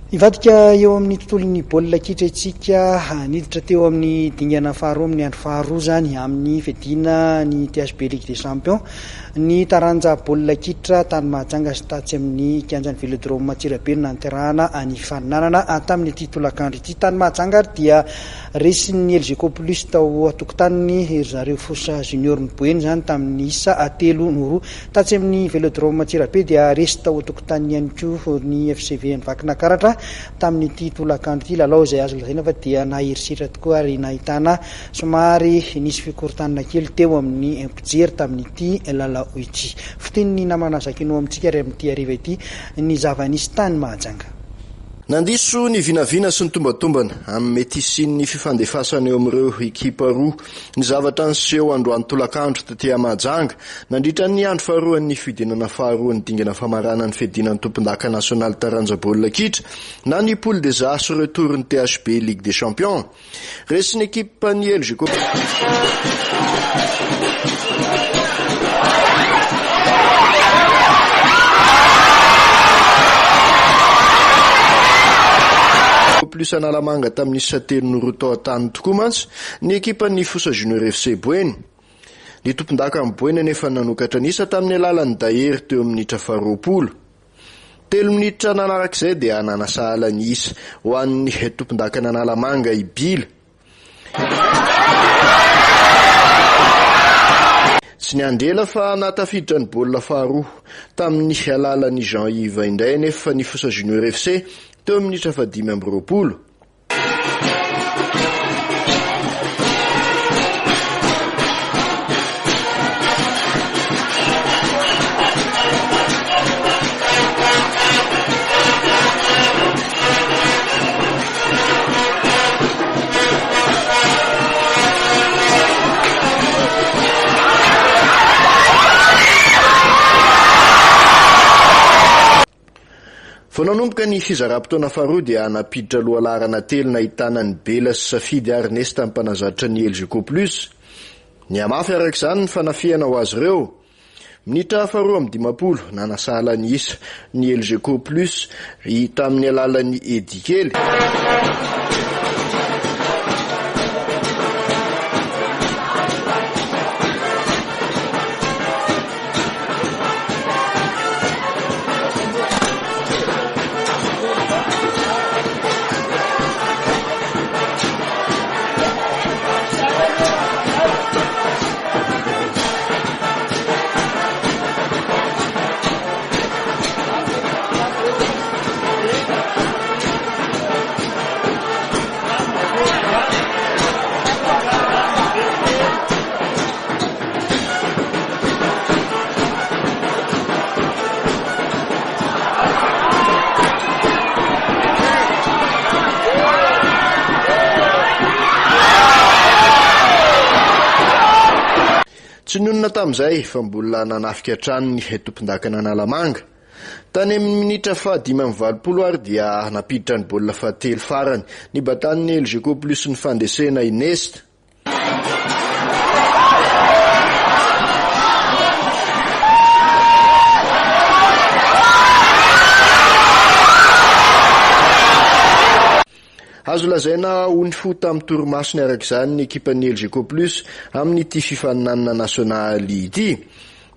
Hivadika eo amin'ny tontolon'ny baolina kitra isika. Niditra teo amin'ny dingana faharoa amin'ny andro faharoa izany amin'ny fiadiana ny THB Ligue des Champions ny taranja baolina kitra tany Mahajanga sy tatsy amin'ny kianjan'ny Velodrome Antsirabe no nanaterahana ny faninanana tamin'ity tolakandro ity. Tany Mahajanga ary dia resin'ny Elgeco Plus tao an-tokotaniny ry zareo Fosa Junior ny Boeny izany tamin'ny isa 3-2. Tatsy amin'ny Velodrome Antsirabe dia resy tao an-tokotaniny ihany koa ny FCV an'i Vakinakaratra tamin'ity tolakandro ity. Lalao izay azo lazaina fa dia nahery setra tokoa ary nahitana somary nisy fikorontanana kely teo amin'ny mpijery tamin'ity lalao ity. Fitenin'ny namana Zakino amintsika ary amin'ity hariva ity ny zava-nisy tany Mahajanga. Nandiso ny vinavina sy ny tombatombana amin'ny mety hisian'ny fifandefasana eo amin'ireo ekipa roa ny zavatra niseho androany tolakandro taty Mahajanga nandritra ny andro faharoan'ny fihodinana faharoan'ny dingana famaranan'ny fiadiana ny tompondaka nasionaly taranja baolina kitra na ny poule des As retour ny THB Ligue des Champions. Resin'ny ekipan'ny Elgeco. Plus Analamanga tamin'ny isa 3-2 tao an-taniny tokoa mantsy ny ekipan'ny Fosa Junior FC Boeny. Ny tompondakan'i Boeny anefa nanokatra ny isa tamin'ny alalan'i Dahery teo amin'ny minitra faharoapolo. Telo minitra nanaraka izay dia nanasahala ny isa ho an'ny tompondakan'Analamanga i Bila. Tsy niandry ela fa nahatafiditra ny baolina faharoa tamin'ny alalan'i Jean Yves indray anefa ny Fosa Junior FC teo amin'ny minitra fahadimy amby 20. Vao nanomboka ny fizaram-potoana faharoa dia nampiditra lohalaharana telo nahitana an'i Bela sy Safidy ary Nesta ny mpanazatra ny Elgeco Plus. Nihamafy araka izany ny fanafihana ho azy ireo. Minitra faharoa amby dimampolo, nanasahala ny isa ny Elgeco Plus tamin'ny alalan'i Eddy Kely. Tsy nionona tamin'izay fa mbola nanafika hatrany ny tompondakan'Analamanga. Tany amin'ny minitra faha-85 ary dia nampiditra ny baolina fahatelo farany nibatan'ny Elgeco Plus ny fandresena i Nesta. Azo lazaina ho nifoha tamin'ny torimasony araka izany ny ekipan'ny Elgeco Plus amin'ity fifaninanana nasionaly ity.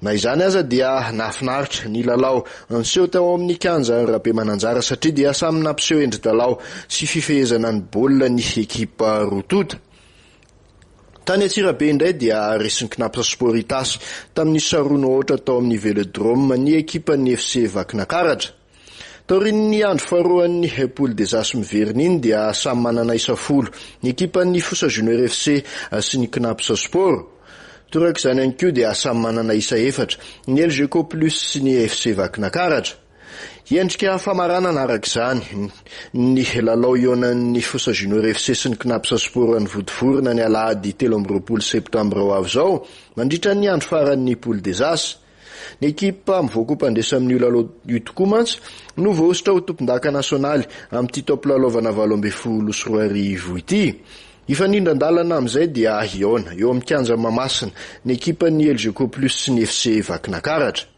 Na izany aza dia nahafinaritra ny lalao niseho tao amin'ny kianja Rabemananjara satria dia samy nampiseho endri-dalao sy fifehezana ny baolina ny ekipa roa tonta. Tany Antsirabe indray dia resin'ny Cnaps Sport Itasy tamin'ny isa roa no aotra tao amin'ny Velodrome ny ekipan'ny FC Vakinakaratra. Taorian'ny andro faharoan'ny Poule des As miverina iny dia samy manana isa 10 ny ekipan'ny Fosa Junior FC sy ny Cnaps Sport. Toraka izany ihany koa dia samy manana isa efatra ny Elgeco Plus sy ny FC Vakinakaratra. Hiendrika famaranana araka izany ny lalao hihaonan'ny Fosa Junior FC sy ny Cnaps Sport any Vontovorona ny alahady 23 septambra ho avy izao, mandritra ny andro faran'ny Poule des As. Ny ekipa mivoaka ho mpandresy amin'io lalao io tokoa mantsy no voahosotra ho tompondaka nasionaly amin'ity taom-pilalaovana 2018 ity. Hifanindran-dalana amin'izay dia hihaona eo amin'ny kianjan'i Mahamasina ny ekipan'ny Elgeco Plus sy ny FC Vakinakaratra.